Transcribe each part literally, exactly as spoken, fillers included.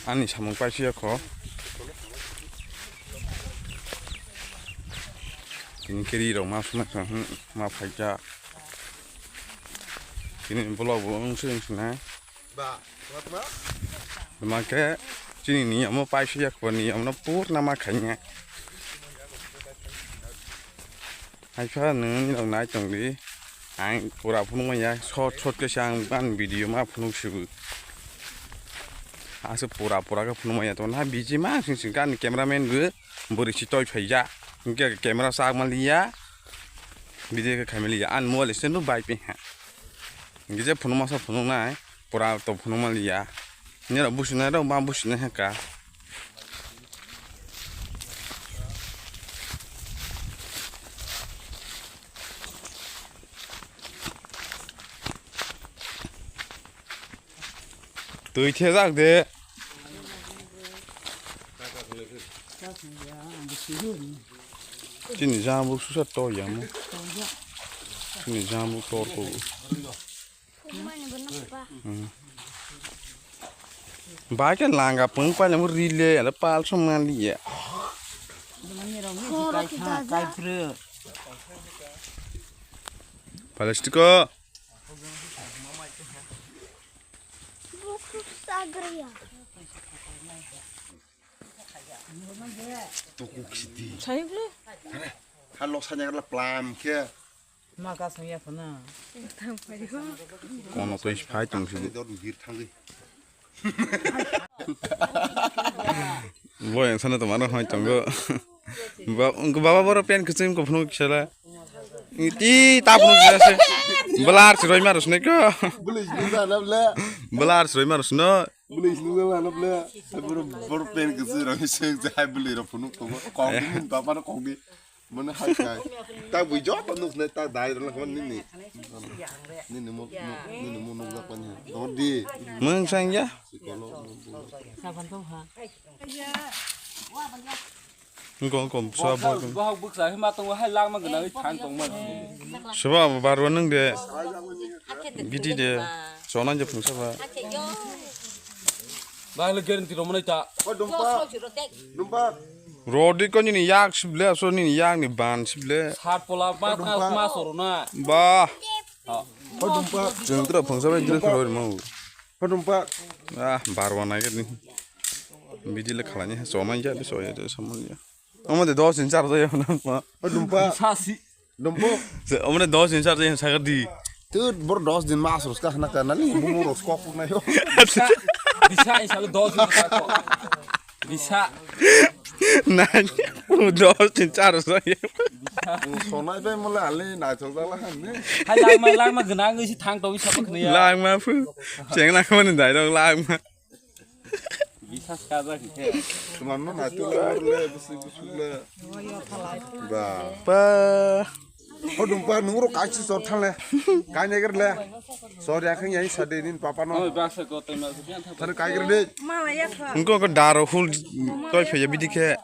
Ani samung paisiya kho. Tini kiri rok ma sumai kha, hmm, ma phaikha. Tini vlog bo wng sui wng sinai. Ba, ma tuma? Tuma khe chini niyamo paisiya kho, niyamno purna ma khainai. Haikha nwng nini rok nai tongdi. Ang pura phunuk manya, short short khe se ang ani video ma phunuk sibu. Ase pura pura khe phunuk manya tongna biji ma sing sing ani cameraman bo bwrwi si toi phaija. Hinkhe camera sak maliya. Video khe khai maliya. Ani mobile stand bo bai phi ha. Hinkhe je phunuk masa phunuk nai. Pura to phunuk maliya. Nini rok businai rok ma businai ha ka. Twi thejak de. Chini jambu susa to yamo. Chini jambu tor ko. Hmm. Ba ke langa pung pa le mu ri le, ala pal som ngan li ya. Plastic ko. Tukuk siti. Sayuk le. Halo sanya kala plam khe. Ma ka song ya phana. Kono to is phai tong sidi. Dor bir thangwi. Boy, ang sana to mano hoi tongo. Ba, baba boro pen kuchim ko phunuk sala. Ti ta phunuk sala se. Belar siroi marus ne ko. Beli sinu sana bela. Belar siroi marus no. Bwlwi sinu jala hano ble. Boro, boro pen kisi rok se jai bwlwi rok phunuk tongo. Kok di, baba no kok di. Mane hai kai. Ta bui joto nuk ne ta dai rok nini. Nini mo, mo, nini mo nuk jak pani. Dor di. Mung sang ya. Sikolo. Saban tong ha. Wngkong kom sa bo. Bahok bwksa khe ma tongo hai langma gwnangwi thang tongma. Seba abo barwa nwng de. Bidi de. Chona je phungsa ba. Ba le guarantee romnai ta. O dumpa. Dumpa. Rodi ko nini yak sible so nini yak ni ban sible. Sat pola ma ma soro na. Ba. O dumpa. Jeng tra phungsa ba jeng khoro mo. Phanumpa. Ah, barwa nai gani. Bidi le khalani ha, chomai ya, biso ya, de samon ya. Omo de dos din char ya na ma. Phanumpa. Sasi. Dumpo. Se, omo de dos din char ya sagadi. Tu bor dos din mas ros ka na ka nali, bumu ros kok na yo. Bisa, bisa insya Allah dos din ka ko. Bisa. Nai, dos din char ya. Sonai bai mole ali nai chok dala han ne. Hai langma, langma gwnang isi thang tong isa pakni ya. Langma phu. Cheng langma ni dai dong langma. Bisas kaja khe. Tuman no nai tu le bisi bisi le. Ba. Pa. Ho dumpa nungro kachi sor thanle. Kai neger le. Sor ya khang ya isa de nin papa no. Oi basa ko tei ma. Thar kai ger de. Malaya kha. Nungko ko daro hul toi phe ya bidi khe.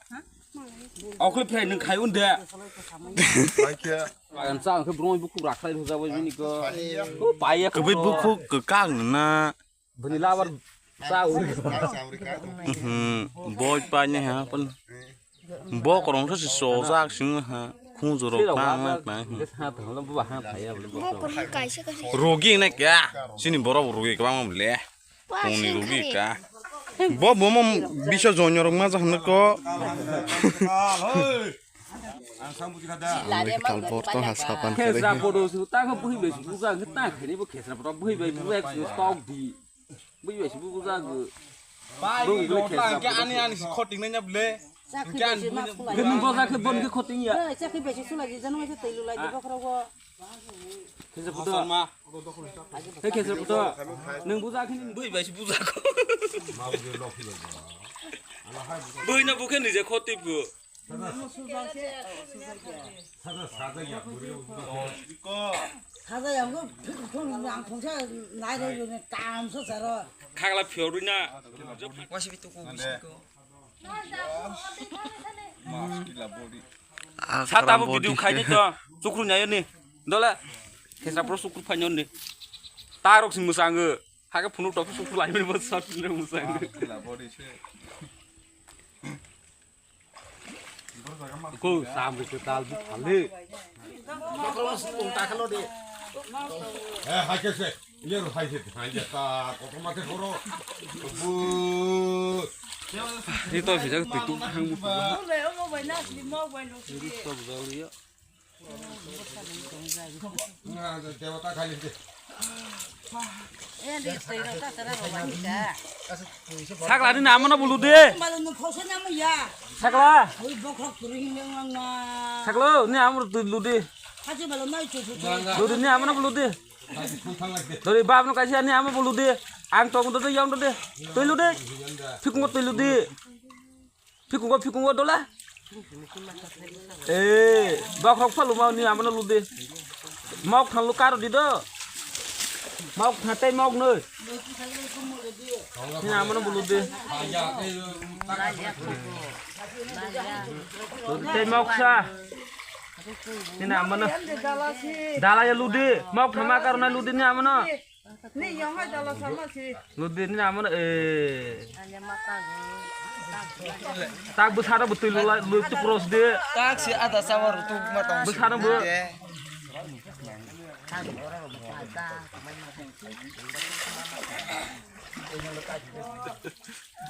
Okle phai nwng khai un de. Pai khe. Ang cha ang khe broi buku rakhlai rwjak bai bini ko. Ko pai ya. Kwbui buku kwkak na. Bini labar cha u. Mhm. Boi pai ne ha pun. Bo korong sa si so jak sing ha. Khung joro klang klang. Ha thang lo ba ha thai ya. Rogi ne kya? Sini borok rogi kwbang le. Tongni rwgwi ka. Bo bomo bisa jonyorok ma jahano ko. Ang sambuti kada. Kalbor to ha sapan kare. Khesra podo su ta khe bwhi bai su buja khe ta khani bo khesra podo bwhi bai buja su tok di. Bwhi bai su buja go. Bai rotla ke ani ani si khoting nanya ble. Ke ani buja. Ke nung boja khe bon khe khoting ya. Chakhi bai su sulai di janu se tei lulai di bokhro go. Khesra podo. Hei, khesra puto. Nwng buja khe nini bwrwi bai se buja kho. Bwrwi no bukhe niji kho twi bu. Saja yang ko thung ang thungsa nai ro ne kam sa sa ro. Khagla phiorwi na. Wasi bi tuku bisi ko. Sata bo video khaini to. Chukru nai ni. Dole. Khesra pro chukru phaino ni. Tarok sing musango. Hake phunuk tok suk lai mani bo short ni musang. Ko sam ke tal bu phale. Eh, hai ke se. Ye ro hai se, hai ke ta, ko ko ma ke koro. Bu. Ni to bijak tu tu hang bu. Mo bai, mo bai na sli, mo bai lo sli. Ni to bijak ya. Dewata khali de. Sakla ni amano bulu de. Sakla. Sakla ni amano bulu de. Dori ni amano bulu de. Dori bab no kaisa ni amo bulu de. Ang tong do de, yong do de. Tui lu de. Phikungo tui lu de. Phikungo, phikungo dola. Eh, bokhorok phalu ma ni amano lude. Mok thang lu karo di do. Mok thang tei mok noi. Ni amano bulude. Tei mok sa. Ni amano. Dala ya lude. Mok thang ma karo na lude ni amano. Ni yong hai dala sama si. Ludi ni amano, eh. Tak bwsano bwtwi lula, lwi tu cross de. Tak si ada sawar tu ma tong. Bwsano bo.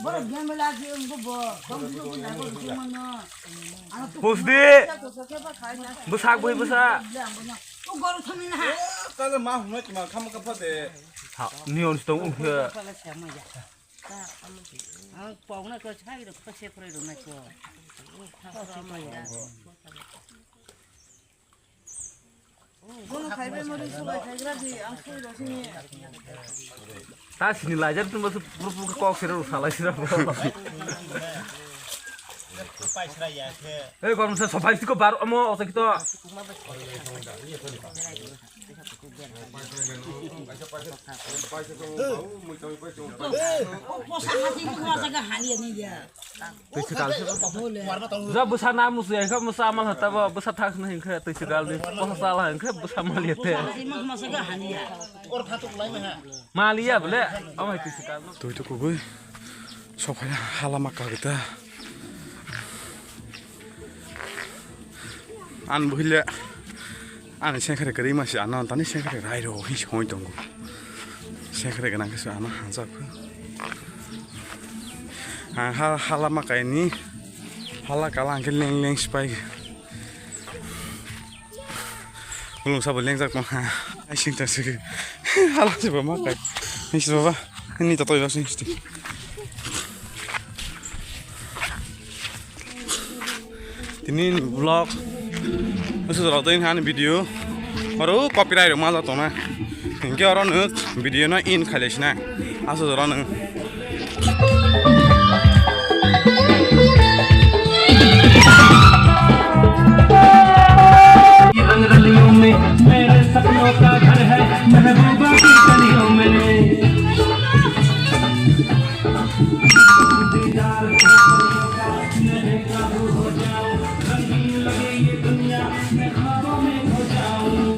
Borok biang bela ki wng bo bo. Tong si ko na bo si mano. Hus de. Bwsak bwi bwsa. Kale ma hwnwi tma kham ka phade. Ha, nion stong ung khe. Ang pokna ko chai ro ko se khore ro na ko. Bono khaibe mori subai khaigra di, ang sui ro sini. Ta sini lajar tun basu pur pur kok sira ro salai sira. Ei, kon sa sopai siko bar omo, osa kito. Twi se kal se. Ja bwsa na musu ya, kha bwsa mal hata ba, bwsa thak na hin kha, twi se kal ni. Bwsa sala hin kha, bwsa mal ya te. Mal ya bole, amai twi se kal. Twi to kubui. Sophaya halama kagita. An buhile. Ani sengkhere kwrwi masi ano tani sengkhere rai ro hi songwi tongo. Sengkhere gwnang khe se ano hanjak. Ang ha halama kaini hala kala ang khe leng leng sipai. Ulung sabo lengjak tong ha. Ai sing ta sigi. Hala se ba ma kai. Ni se ba. Ni ta toi ba sing sti. Tini ni vlog. Usu jora to hani video. Oro copyright ma ja tong na. Hingke oro no video no in khale sina. Asu jora no.